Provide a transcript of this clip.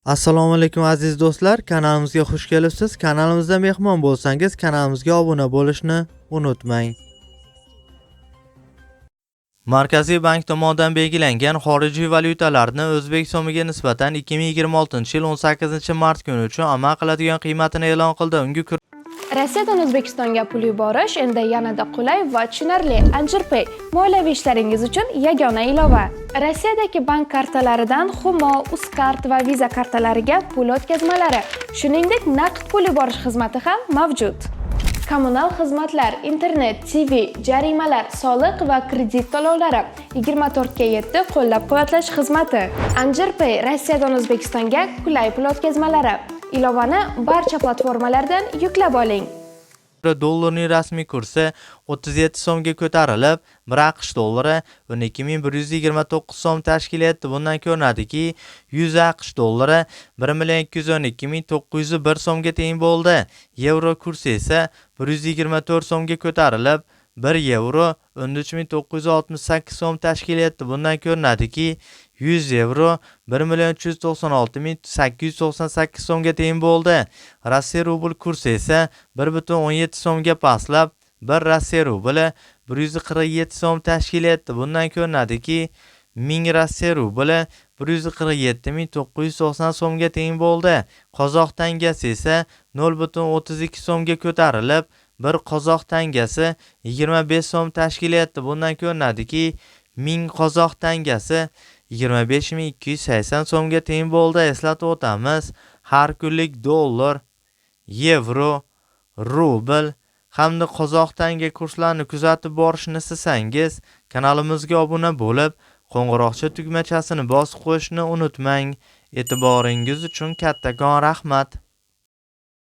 Assalomu alaykum, aziz do'stlar, kanalimizga xush kelibsiz. Kanalimizda mehmon bo'lsangiz, kanalimizga obuna bo'lishni unutmang. Markaziy bank tomonidan belgilangan xorijiy valyutalarni o'zbek so'miga nisbatan 2026-yil 18-mart kuni uchun amal qiladigan qiymatini e'lon qildi. Unga ko'ra, Rossiyadan O'zbekistonga pul yuborish endi yanada qulay va tushunarli. Anjirpay – moliyaviy ishlaringiz uchun yagona ilova. Rossiyadagi bank kartalaridan Humo, Uzcard va Visa kartalariga pul o'tkazmalari, shuningdek, naqd pul yuborish xizmati ham mavjud. Kommunal xizmatlar, internet, TV, jarimalar, soliq va kredit to'lovlari, 24 ga 7 qo'llab-quvvatlash xizmati. Anjirpay – Rossiyadan O'zbekistonga qulay pul o'tkazmalari. Ilovani barcha platformalardan yuklab oling. Dollarning rasmiy kursi 37 so'mga ko'tarilib, 1 AQSh dollari 12 129 so'm tashkil etdi. Bundan ko'rinadiki, 100 AQSh dollari 1 million 212 901 so'mga teng bo'ldi. Yevro kursi esa 124 so'mga ko'tarilib, 1 yevro 13 968 so'm tashkil etdi. Bundan ko'rinadiki, 100 yevro 1 million 396 898 so'mga teng bo'ldi. Rossiya rubl kursi esa 1,17 so'mga pastlab, 1 Rossiya rubli 147 so'm tashkil etdi. Bundan ko'rinadiki, 1000 Rossiya rubli 147 990 so'mga teng bo'ldi. Qozoq tangasi esa 0,32 so'mga ko'tarilib, bir qozoq tangasi 25 so'm tashkil etdi. Bundan ko'rinadiki, 1000 qozoq tangasi 25 280 so'mga teng bo'ldi. Eslatib o'tamiz, har kunlik dollar, yevro, rubl hamda qozoq tanga kurslarini kuzatib borishni istasangiz, kanalimizga obuna bo'lib, qo'ng'iroqcha tugmachasini bosib qo'yishni unutmang. E'tiboringiz uchun kattakon rahmat.